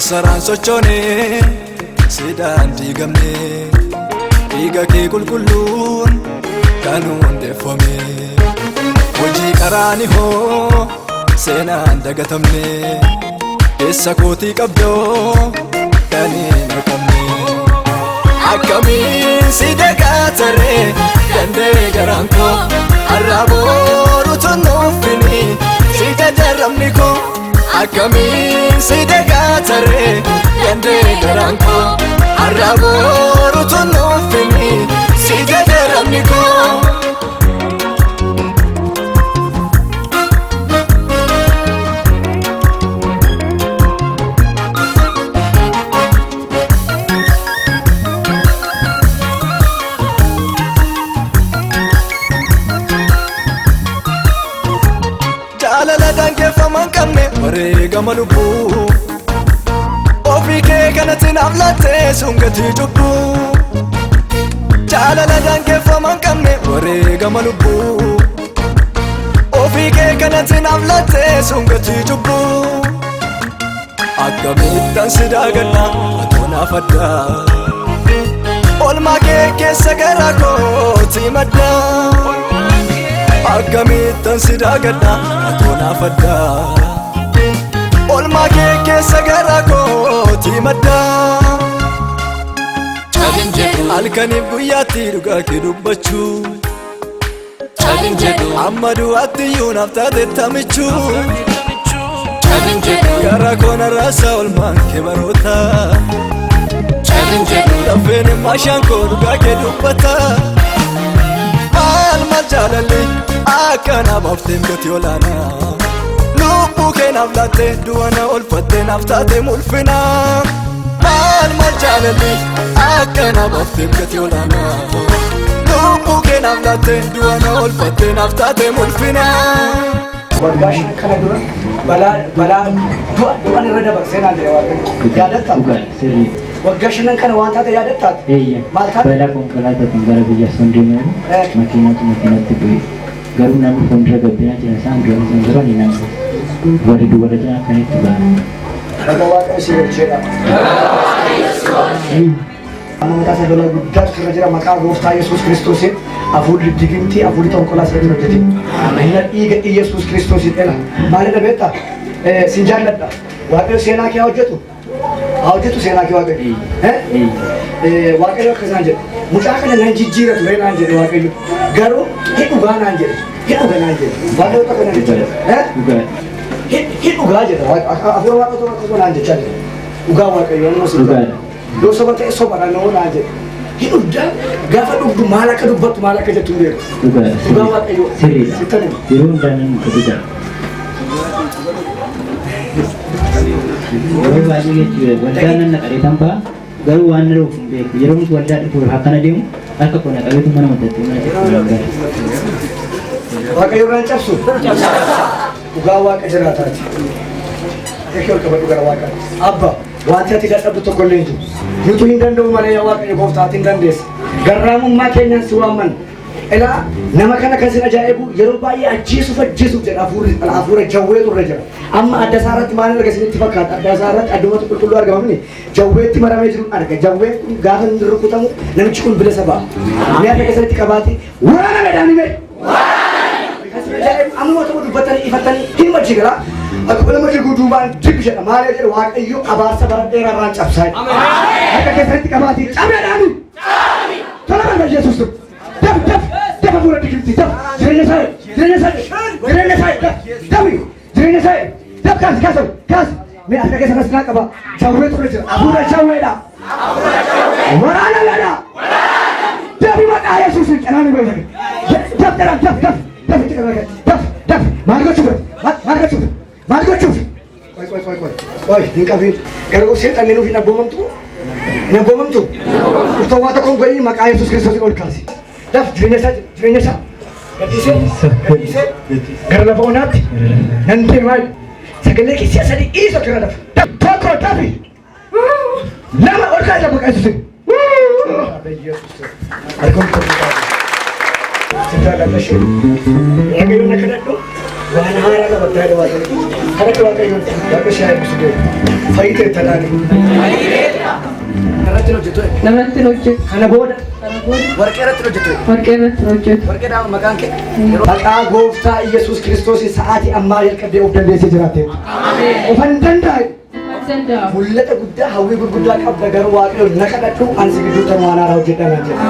Masaraan sochoonee siidaan diigamne, dhiiga kee qulqulluun kan hundeeffame. Hojii qaraani hoo seenaan dagatamne, keessa kootii qabdoo kan hin haqamne. Akkamiin si dagataree danda'e garaan koo, har'a boru tunnuuffini si jajarramni koo. Akkamiin si dagataree danda'e garaan koo, har'a boru tunnuuffini si jajarramni koo. Jaalala daangeffama hin qabne, wareegama lubbuu ofii kee kanatti naaf laattee sun gatii cubbuu. Jaalala daangeffama hin qabne, wareegama lubbuu ofii kee kanatti naaf laattee sun gatii cubbuu. Akkamittan si daagadha, atoo naaf addaa, olmaa kee keessa gara kooti maddaa. Akkamittan si daagadha, atoo naaf addaa, olmaa kee keessa gara kooti maddaa. Calin jedhu. Halkaniif guyyaatti dhugaa kee dubbachuu. Calin jedhu. Amma du'aatti iyyuu naaf taate tamichuu. Calin jedhu. Gara koona raasa olmaan kee baroota. Calin jedhu. Lafeen maashaan koo dhugaa kee dubbata. Maal maal jaalalli akkana baafteen gatii olaanaa. Lubbuu kee naaf laattee, du'a na oolfattee, naaf taate mul'ina. Maal maal jaalalli akkana baafteen gatii olaanaa. Lubbuu kee naaf laattee, du'a na oolfattee, naaf taate mul'ina. Waggaa 5 kana dura balaa du'a du'an irra dabarsee naan jedhe Waaqayyo. Yaadatta? Dhugaa, sirrii. Waggaa 5 kana waan taate yaadattaati? Eeyya. Maal taate? Balaa konkolaataatiin gara biyya osoo hin deemaa jiru makiinatu makiinatti bu'e. Garuu namni fuuldura gabbinaa jiran isaan du'an isaan garuu ani nama warri dubarra jiran akkanitti ba'an. Baga Waaqayyo si oolcheedha. Amma mataa isaa lolaa guddaatu sirra jira. Maqaa gooftaa Yesuus Kiristoosiin hafuurri digimtii, hafuurri xonqolaa sirratti hojjete. Humna dhiiga Yesuus Kiristoosiin ela. Maalidha beektaa? Sin jaalladha. Waaqayyo seenaa kee haa hojjetu. Haa hojjetu seenaa kee Waaqayyo. Waaqayyo akkas naan jedhe. Mucaa kana nan jijjiira ture naan jedhe Waaqayyo. Garuu hin dhugaa naan jedhe. Hin dhuga naan jedhe. Waaqayyo akka naan jedhe. Dhugaa. Hin dhugaa jedha. Hafuura Waaqayyo akkasuma naan jechaa jira. Dhugaa Waaqayyo amma si Dhugaadha. Yoo soba ta'e soba kan nama naan jedhe. Hin dhugdaa, gaafa dhugdu maal akka dubbattu, maal akka jettu hin beeku. Dhugaadha. Dhugaa Waaqayyo. Sirriidha. Sittan hima. Yeroo hundaa nan dhuga, dhugaa. Yeroo baay'ee jechuudha waldaa nan naqadhee tan ba'a, garuu waan na dhufu hin beeku. Yeroo nuti waldaa dhufu akkana deemu harka koo naqabeetu mana matattee mana xiqqoo nan gala. Waaqayyo irraan cabsu. Dhugaa Waaqa jiraataati. Harka kee ol qabadhu gara Waaqaatti. Abba, wanti ati dadhabdu tokko illee hin jiru. Nutu hin danda'u malee, yaa Waaqayyo gooftaa, ati hin dandeessa. Garraamummaa keenyaan si waamman. Ilaa, nama kana kan sin ajaa'ibu yeroo baay'ee ajjeesuuf ajjeesuuf jedha, hafuurri hafuura jawweetu irra jira. Amma adda isaa irratti maal arga isinitti fakkaata? Adda isaa irratti addumatu qulqulluu argamamni jawweetti maramee jiru arga. Jawween kun gaafa inni rukutamu namichi kun bilisa ba'a. Mee harka keessanitti qabaate waraana medhaan himee. Amma ta'uu dubbatanii ifatanii hin majjigala. Akkuma nama jigu duubaan jig jedha. Maal jedha Waaqayyo? Abaarsa bara dheeraa irraan cabsaa. Harka keessanitti qabaate cabeedhaani. Tola balba Yesuus. Daf, daf, daf, hafuura digimti, daf, jireenya isaa, jireenya isaa, jireenya isaa, daf, dafi, jireenya isaa, daf, kaas, kaas, kaas. Mee harka keessa nas naa qaba. Jawwee ture jira. Hafuura jawweedha. Waraana ladha. Dafi, maqaa Yesuusiin canaani beekan. Daf, daf, daf, daf, daf, itti qaba, daf, daf. Maal gochuuf? Maal gochuuf? Maal gochuuf? Qoy, qoy, qoy, qoy. Qoy, hin qabiin. Garuu seexanni nuuf hin abboomamtu? Hin abboomamtu? Uffata waa tokko hin godhin, maqaa Yesuus Kiristoosiin ol kaasi. Daf, jireenya isaa, jireenya isaa. Gadhiisee, gadhiisee gara lafa onaatti nan deemaa. Sagalee kee si'a sadii dhiisa kira daf. Tokko, dafi. Lama, ol kaasi maqaa Yesuusiin. Harka ol kaasi. Sitti jaalladha ishee. Waaqayyoon akka dadhu. Waan haaraa qabattaa jedha Waaqayyo. Kadhadhu Waaqayyoon. Waaqayyo si haa eebbisu deemu. Fayyitee tanaani. Irratti hojjetu. Namarratti hin hojjetu. Kana booda Kana booda warqee irratti hojjetu. Warqee irratti hin hojjetu. Warqee dhaama maqaan kee. Maqaa gooftaa Iyyasuus Kiristoos sa'aatii ammaa jalqabdee of dandeessee jiraatte. Ofan danda'e. Danda'a. Mul'ata guddaa, hawwii gurguddaa qabda, garuu Waaqayyo na kadhadhu, ani si gidduutti waan haaraa hojjedha naan jedha.